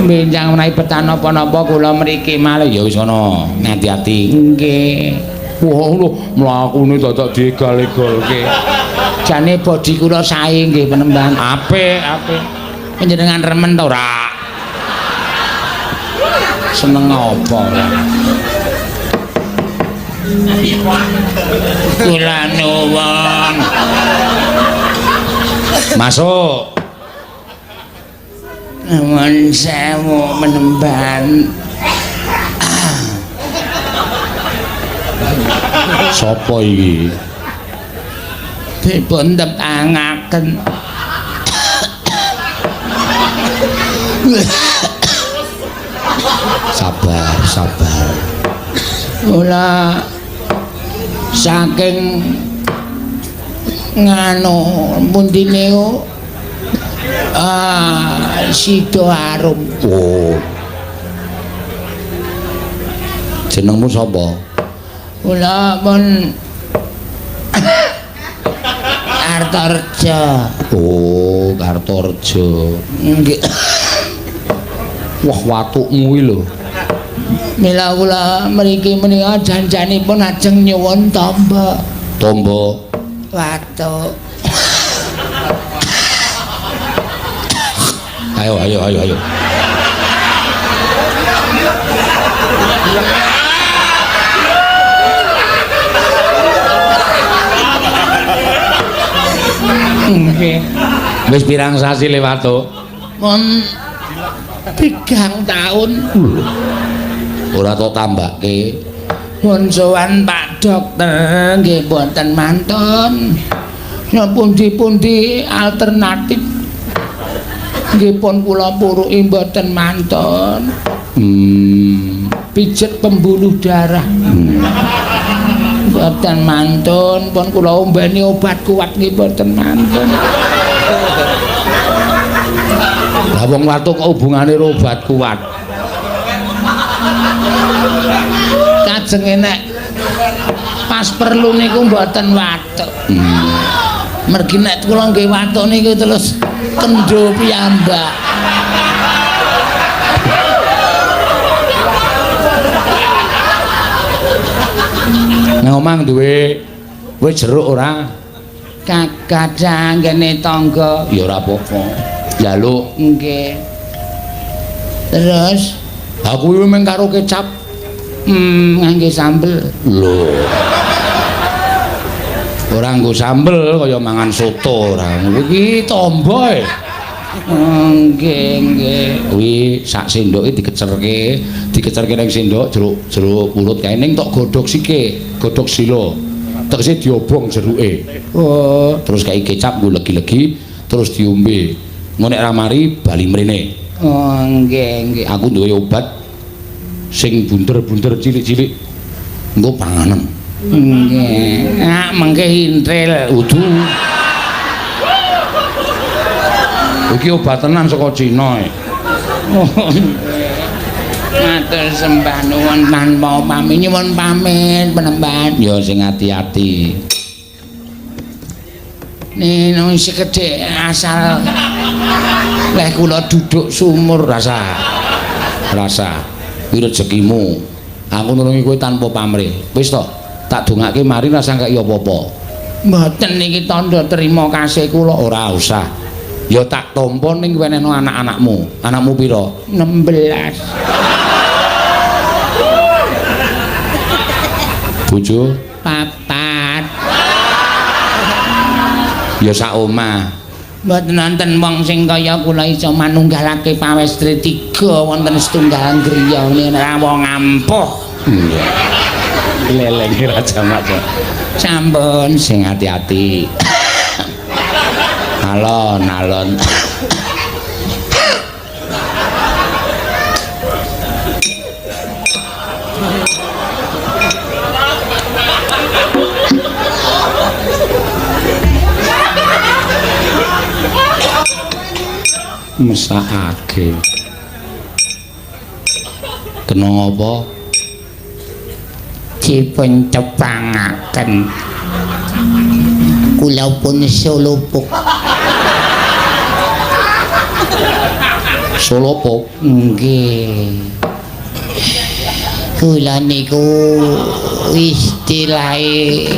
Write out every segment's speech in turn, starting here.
Benjang menawi betah napa-napa kula mriki malih. Ya wis ngono, ati-ati. Nggih. Wah, lho mlakune dadak diegal-egalke. Jane bodi kula sae nggih Penemban. Apik, apik. Panjenengan remen ta ora? Seneng apa ora? Kula nuwun. Masuk. Nuwun sewu Penemban. Sopo iki? Dipun tepangaken. Sabar, sabar. Kula saking nganu pundi niku Sidoarum. Oh. Jenengmu sapa? Kula pun Kartorejo. Oh, Kartorejo. Nggih. Wah, watukmu iki lho. Mila kula mriki menika janjanipun ajeng nyuwun tamba. Tamba watuk. Ayo, ayo, ayo, ayo. Nggih. Wis pirang sasi le watuk? Mun 3 tahun. Ora tok tambake. Mun sowan Pak Dokter nggih mboten mantun. Nek pundi-pundi alternatif nggih pun kula puruki mboten mantun. Pijet pembuluh darah. Mboten mantun, pun kula ombeni obat kuat nggih mboten mantun. Lah wong watuk kok hubungane karo obat kuat? Kajenge nek pas perlu niku mboten watuk. Mergi nek kula nggih watuk niku terus kendho piyambak. Nang omah duwe wis jeruk ora? Kagadang ngene tangga. Ya ora apa-apa. Njaluk. Nggih. Terus aku kuwi mung karo kecap. Ngangge sambel. Lho. Ora nggo sambel kaya mangan soto ora. Iki tombo e. Nggih, nggih. Kuwi sak sendoke dikecerke, dikecerke ning sendok jeruk purut kae ning tok godhog sike, godhog sila. Tegese diobong jeruke. Oh, terus kae kecap nggo legi-legi terus diombe. Engko nek ra mari bali mrene. Oh, nggih, nggih. Aku duwe obat sing bunder-bunder cilik-cilik. Engko panganen. Nggih. Ah, mengke intril. Udu. Iki obat tenan saka Cina e. Matur sembah nuwun tanpa pamit, nyuwun pamit Penemban. Ya sing ati-ati. Nino sekedhik asal leh kula duduk sumur rasa. Rasa. Kuwi rezekimu. Aku nulungi kowe tanpa pamrih. Wis to, tak dongake mari rasa kaya apa-apa. Mboten niki tandha terima kasih kula. Ora usah. Ya tak tampa ning wenehno anak-anakmu. Anakmu pira? 16. Bojo 4. Ya sak omah. Mboten wonten wong sing kaya kula iso manunggalake pawestri 3 wonten setunggal griya ora wong ampuh. Lelenge Raja Maca. Sampun sing ati-ati. Alon alon. Mesakake. Kena ngapa? Dipun tepangaken. Kula pun sulupuk. Solo apa? Nggih. Kula niku istilahe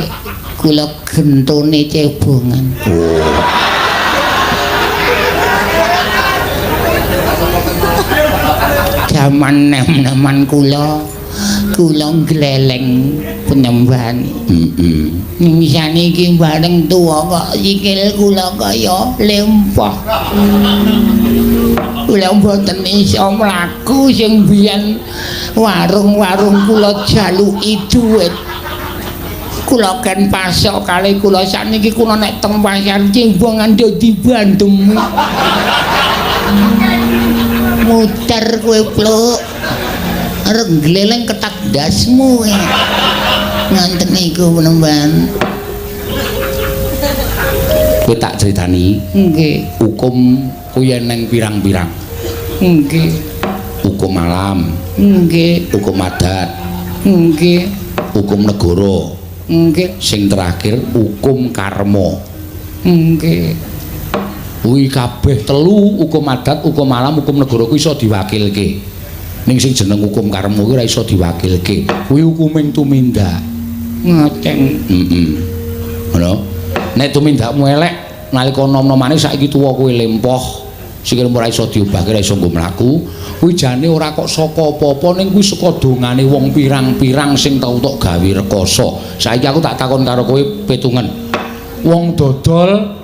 kula gentone cebongan. Oh. Jaman nem-neman kula, kula ngleleng penyembahan. Heeh. Ning saniki bareng tuwa kok sikil kula kaya lempah. Kula mboten iso mlaku sing biyen warung-warung kula jaluki dhuwit. Kula ken pasok kalih kula sakniki kula nek teng pasar Cebongan dadi bandem. Muter kowe pluk. Arep gleleng ketak ndasmu kowe. Ngonten niku penemban. Kowe tak critani. Nggih. Hukum kuwi eneng pirang-pirang. Nggih. Hukum alam. Nggih. Hukum adat. Nggih. Hukum negara. Nggih. Sing terakhir hukum karma. Nggih. Kuwi kabeh telu, hukum adat, hukum alam, hukum negara kuwi iso diwakilke. Ning sing jeneng hukum karma kuwi ora iso diwakilke. Kuwi hukuming tumindak. Ngoten. Heeh. Ngono. Nek tumindakmu elek nalika nom-nomane saiki tuwa kowe lempoh, sikilmu ora iso diobahke, ora iso nggo mlaku, kuwi jane ora kok saka apa-apa ning kuwi saka dongane wong pirang-pirang sing tau tok gawe rekoso. Saiki aku tak takon karo kowe petungen. Wong dodol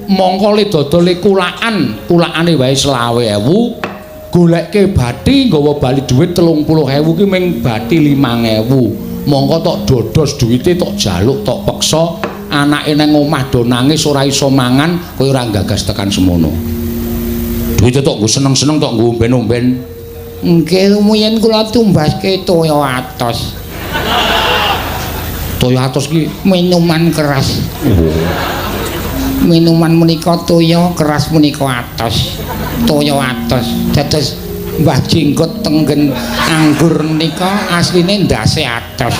mongko le dodole kulaan, kulaane wae 25.000, golekke bathi nggawa bali dhuwit 30.000 ki ming bathi 5.000. Mongko tok dodos duwite tok jaluk tok peksa, anake nang omah do nangis ora iso mangan, kowe ora gagas tekan semono. Duwite tok nggo seneng-seneng tok nggo omben-omben. Nggih, rumiyin kula tumbaske toya atos. Toya atos ki minuman keras. Oh. Minuman menika toya keras menika atos. Toya atos. Dados Mbah Jenggot tenggen anggur menika asline ndase atos.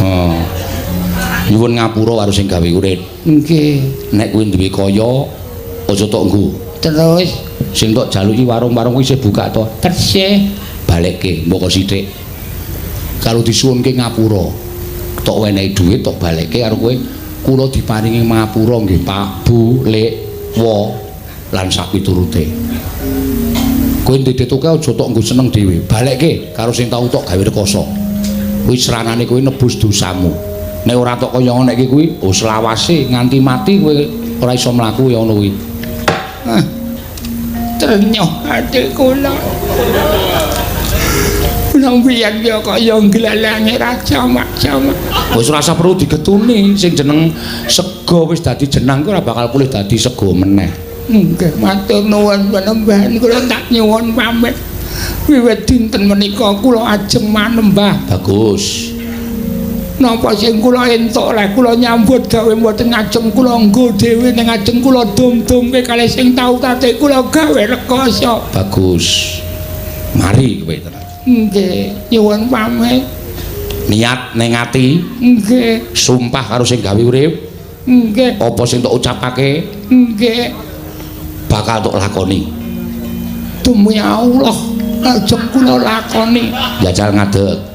Oh. Nyuwun ngapura karo sing gawe urip. Nggih. Nek kuwi duwe kaya aja tok nggo. Terus sing tok jaluki warung-warung kuwi isih buka to? Tesih. Balekke mbok sithik. Karo disuwunke ngapura. Tok wenehi dhuwit tok balekke karo kowe. Kula diparingi ngapura nggih Pak, Bu, Lek, Wo lan sapiturute. Kowe ndedetoke aja tok nggo seneng dhewe. Balekke karo sing tau tok gawe rekoso. Kuwi sranane kowe nebus dosamu. Nek ora tok kaya ngono iki kuwi, oh selawase nganti mati kowe ora iso mlaku ya ngono kuwi. Ah. Trenyuh ati kula. Kula mbiyen ya kaya nglelengi raja mak-jamak. Wis ora usah perlu digetuni, sing jeneng sega wis dadi jenang kuwi ora bakal pulih dadi sega meneh. Nggih, matur nuwun penembahan kula tak nyuwun pamit. Wiwit dinten menika kula ajeng manembah. Bagus. Napa sing kula entuk leh kula nyambut gawe mboten ngajeng kula nggo dhewe ning ajeng kula dum-dumke kalih sing tau tate kula gawe rekoso. Bagus. Mari kowe tenan. Nggih, nyuwun pamit. Niat ning ati. Nggih. Sumpah karo sing gawe urip. Nggih. Apa sing tok ucapake? Nggih. Bakal tok lakoni. Demi Allah, ajeng kula lakoni. Jajal ngadeg.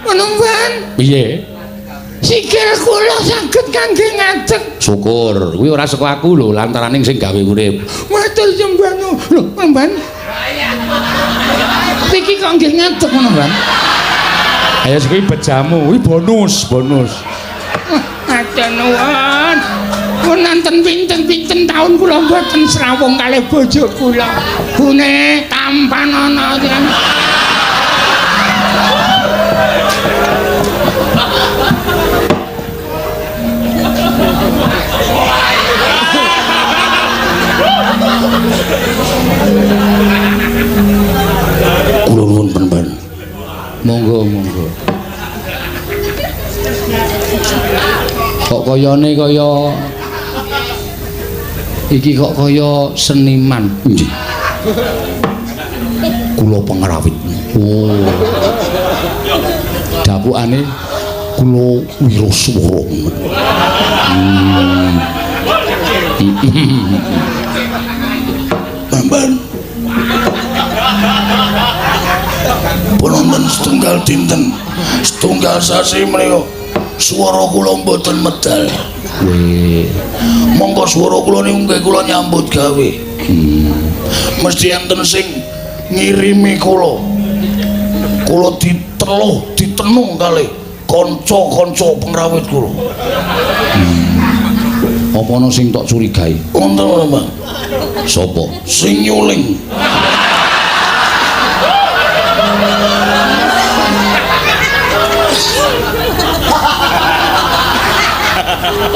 Penemban. Piye? Sikil kula saged kangge ngadeg. Syukur, kuwi ora saka aku lho, lantarane sing gawe urip. Matur sembah nuwun. Lho, Penemban. Iki kok nggih ngadeg Penemban? Ayo kuwi bejamu, kuwi bonus, bonus. Matur nuwun. Pun nanten pinten-pinten taun kula mboten srawung kalih bojo kula. Gune tampanana. Kula nuwun penemban. Monggo, monggo. Kok kayane kaya iki kok kaya seniman. Nggih. Kula pengrawit. Oh. Dapukane kula wiraswara. Bamban. Wonten setunggal dinten, setunggal sasi menika swara kula mboten medal. Weh, Monggo swara kula niku nggih kula nyambut gawe. Mesti enten sing ngirimi kula. Kula diteluh, ditenung kalih kanca-kanca pengrawit kula. Apa ana sing tok curigai? Wonten ora, Bang? Sapa? Sing nyuling.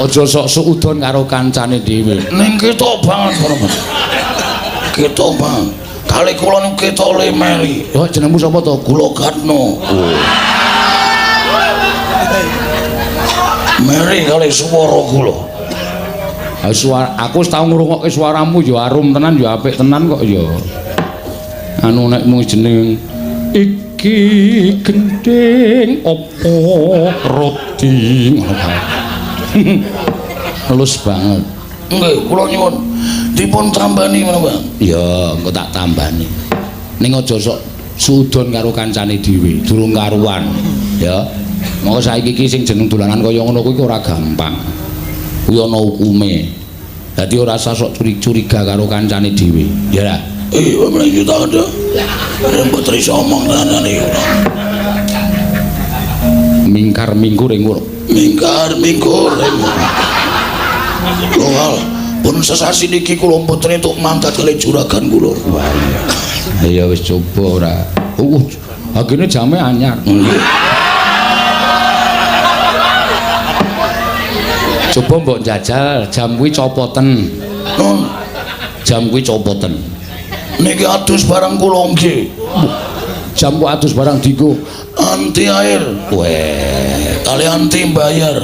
Aja sok suudon karo kancane dhewe. Ning ketok banget ngono, Mas. Ketok banget. Kali kula niku ketok le meri. Oh, jenengmu sapa to? Kula Gatno. Oh. Meri kali swara kula. Ha suara aku wis tau ngrungokke suaramu ya arum tenan ya apik tenan kok ya. Anu nek mung jeneng iki gendhing apa roti ngono kae. Halus banget. Nggih, kula nyuwun dipun tambani menapa, Bang? Ya, engko tak tambani. Ning aja sok suudon karo kancane dhewe, durung karuan. Ya. Monggo saiki iki sing jeneng dolanan kaya ngono kuwi ora gampang. Kuwi ana hukume. Dadi ora usah sok curiga karo kancane dhewe. Ya ra? Iya, juta ada. Rembut iso omong tenan iki. Mingkar mingkur ing ngono. Mingkar mingkur ing ngono. Lho, pun sesasi niki kula mboten entuk mangkat kali juragan kula. Wah iya. Ya wis coba ora. Agene jame anyar. Nggih. Coba mbok jajal jam kuwi copoten. Nun, jam kuwi copoten. Niki adus barang kula nggih. Jam kok adus barang digo anti air. Weh, kali anti bayar.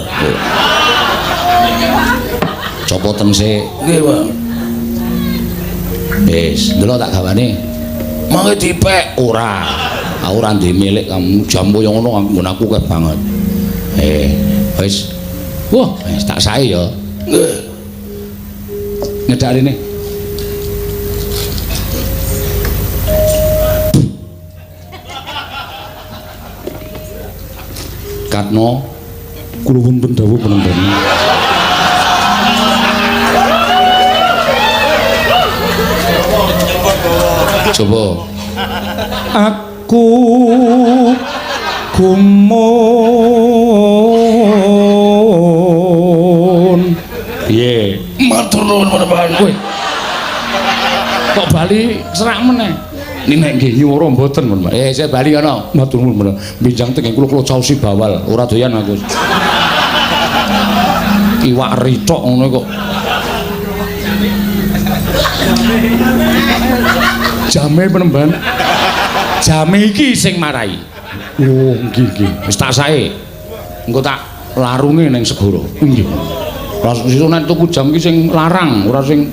Copoten sik. Nggih, Pak. Wis, ndelok tak gawane. Mangke dipek ora. Aku ora ndek milik kamu jam kaya ngono nggon aku akeh banget. Wis. Wah, wis tak sae ya. Nggih. Ngedak rene. Katno kula wonten dawuh penenten. Coba aku gumun. Piye? Matur nuwun Bapak. Kowe kok bali serak meneh. Ning nek nggih nyuwara mboten, Pak. Saya bali ana. Matur nuwun meneh. Benjang teng kula kula caosi bawal, ora doyan aku. Iwak rithok ngono kok. Jame penemban. Jame iki sing marai. Oh, nggih nggih. Wis tak sae. Engko tak larunge ning segara. Nggih. Langsung sesuk nek tuku jam iki sing larang, ora sing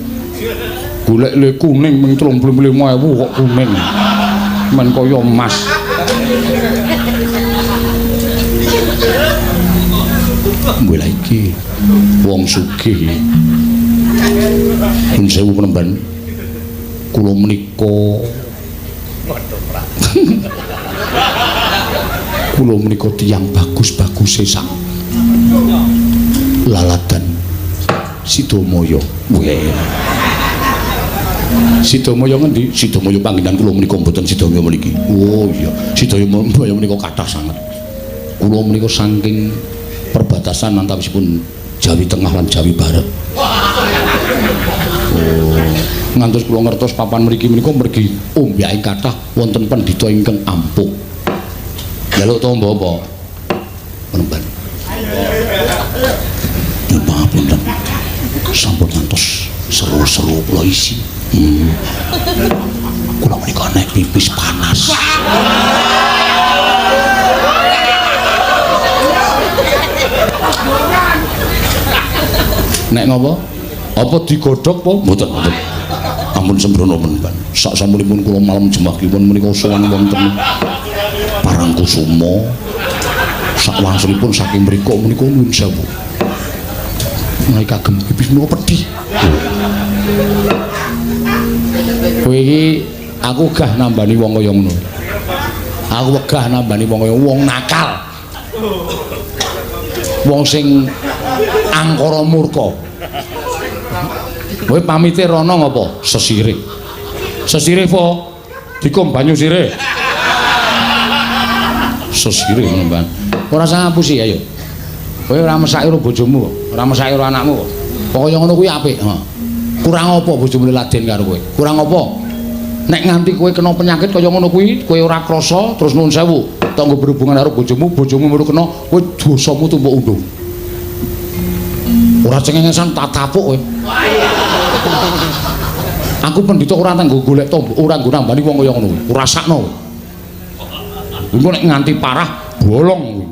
golek le kuning ming 35.000 kok kuning. Men kaya emas. Mbah iki wong sugih. Pun sewu penemban. Kula menika kula menika tiyang bagus-baguse sang laladan Sidomaya. Weh. Sidomaya ngendi? Sidomaya panggenan kula menika mboten Sidomaya mriki. Oh iya, Sidomaya menika kathah sanget. Kula menika saking perbatasan antawisipun Jawi Tengah lan Jawi Barat. Oh, ngantos kula ngertos papan mriki menika mergi ombyake kathah wonten pendhita ingkang ampuh. Njaluk tombo apa? Penemban. Nyuwun pangapunten. Sampun ngantos seru-seru kula isi. Kula menika nek pipis panas. Nek ngopo? Apa digodhog apa? Mboten, mboten. Ampun sembrono penemban. Sak sampunipun kula malam jemah kliwon menika sowan wonten Parangkusuma. Sakwangsulipun saking mriku menika nuwun sewu. Menawi kagem pipis menika pedhi. Kowe iki aku gah nambani wong kaya ngono. Aku wegah nambani wong kaya wong nakal. Wong sing angkara murka. Kowe pamite rono ngopo? Sesirih. Sesirih po? Dikum banyu sirih. Sesirih ngono, Mbak. Ora usah ngapusi ayo. Kowe ora mesake karo bojomu kok, ora mesake karo anakmu kok. Pokoke ngono kuwi apik, heeh. Kurang apa bojomu laden karo kowe? Kurang apa? Nek nganti kowe kena penyakit kaya ngono kuwi, kowe ora krasa terus nuwun sewu, tanggo berhubungan karo bojomu, bojomu melu kena, kowe dosamu tumpuk unduh. Ora cengengesan tak tapuk kowe. Aku pendhita ora tanggo golek tombo, ora nggo nambani wong kaya ngono kuwi. Ora sakno kowe. Engko nek nganti parah bolong kuwi.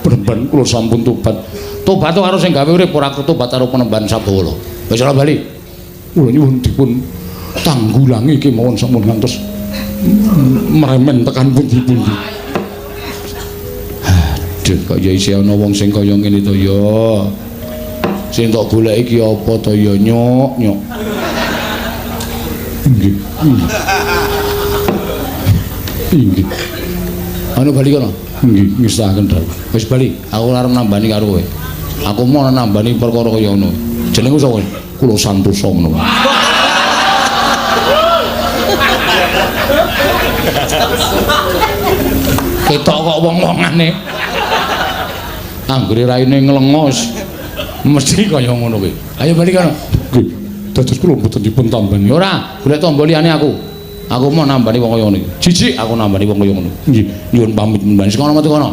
Penemban kula sampun tobat. Tobat karo sing gawe urip ora tobat karo penemban Sabdawala. Wis ora bali. Kula nyuwun dipun tanggulangi kemawon sampun ngantos meremen tekan pundi-pundi. Aduh, kok ya isih ana wong sing kaya ngene to ya. Sing tok goleki iki apa to ya, Nyuk, Nyuk. Nggih. Inggih. Anu bali kono. Nggih, ngestaken dawuh. Wis bali, aku ora arep nambani karo kowe. Aku mau nambani perkara kaya ngono. Jenengku sapa? Kula Santosa ngono. Ketok kok wong-wongane. Anggere raine nglengos mesti kaya ngono kuwi. Ayo bali kono. Nggih. Dados kula mboten dipun tambani. Ora, golek tombo liyane aku. Aku mau nambani wong kaya ngono iki. Jijik aku nambani wong kaya ngono. Nggih, nyuwun pamit mbani. Sing kono metu kono.